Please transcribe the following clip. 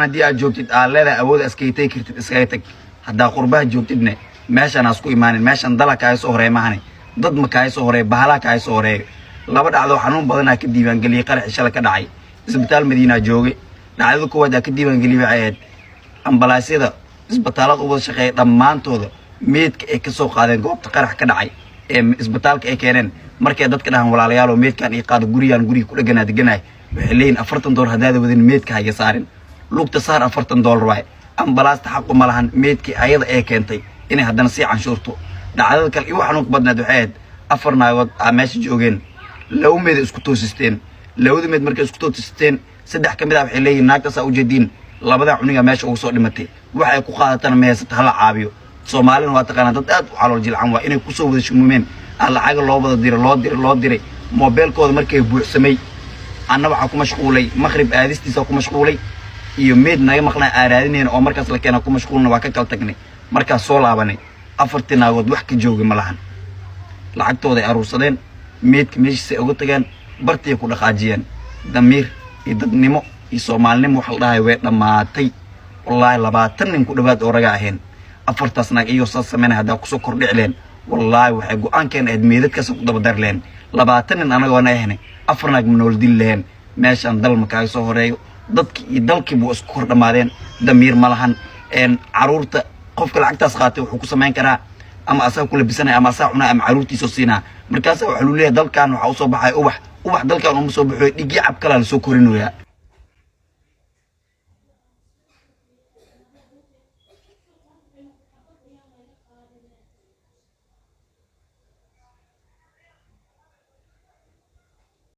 Haddii aad joogtid, aad leedahay awood iskaga tegi kartid, iskaga tag. Haddaa qurbaha joogtidne, meeshaan hasku imaanin. Meeshan dala kaaga soo horeey mahane, dad ma kaaga soo horeey, bahalaa kaaga soo horeeyo. Laba dhacdo xanuun badanaa ka diiwaangeliyey qaraxii shalay ka dhacay Isbitaal Madiinaa joogay. Dhacdada koowaad aa ka diiwaangeliyey waxay ahayd ambalaasyada isbitaalada u wada shaqeeya dhammaantooda meedka ay ka soo qaadeen goobta qarax ka dhacay ee isbitaalka ay keeneen. Markay dadka dhahan, "Walaalayaalo, meedkaan ii qaado, gurigaan guriga ku dheganaa deganahay," waxay leeyihin, "$40 haddaada wadin, meedka haga saarin, lugta saar, $40 waaye." Ambalaasta xaqu ma lahan meedkii ayada ee keentay inay haddana sii canshuurto. Dhacdada kale igu xanuunka badneed waxay ahayd afar naagood aa meesha joogeen. Laba meed isku toosisteen. Labada meed markay isku toosisteen, saddex ka mid ah waxay leeyihin, "Naagtaasaa ujeediin, labada cuniga meesha ugu soo dhimatay, waxay ku qaadatana ma haysata, hala caabiyo." Soomaalina waa taqaanaa, dad aad u calool jilcan waa. Inay kusoo wada shumuumeen aa lacaga loo wada diray, loo diray, loo diray. Moobeelkooda markay buuxsamay, anna waxaa ku mashquulay maqrib aadistiisa ku mashquulay iyo meed naga maqnaa aa raadinayna oo markaas la keena ku mashquulna. Waa ka kala tagnay. Markaas soo laabanay, afartii naagood wax ka jooga ma lahan. Lacagtooday aruursadeen, meedka meeshiisay uga tageen, bartiyay ku dhaqaajiyeen. Damiir iyo dadnimo iyo Soomaalinimo waxa la dhahay way dhammaatay. Wallaahi, 20 nin ku dhawaad oo raga ahayn, afartaas naag iyagoo saas sameynaya haddaa kusoo kordhici leen, wallaahi waxay go-aankeen ahayd meedadkaas ku dabadar leen. 20 nin anagoona ahne, afar naag ma nool dili laheen. Meeshaan dal ma kaaga soo horeeyo. Dadki iyo dalkiibu waa isku kor dhammaadeen. Damiir ma lahan. Caruurta qofka lacagtaas qaatay wuxuu ku samayn karaa ama asaga ku labisanaya ama asaga cunaya ama caruurtiisa siinaa. Markaasa waxaa lu leeyahay, dalkan waxaa usoo baxaya ubax. Ubax dalkan uma soo baxoy, dhigyo cab kalaa lasoo korinoyaa.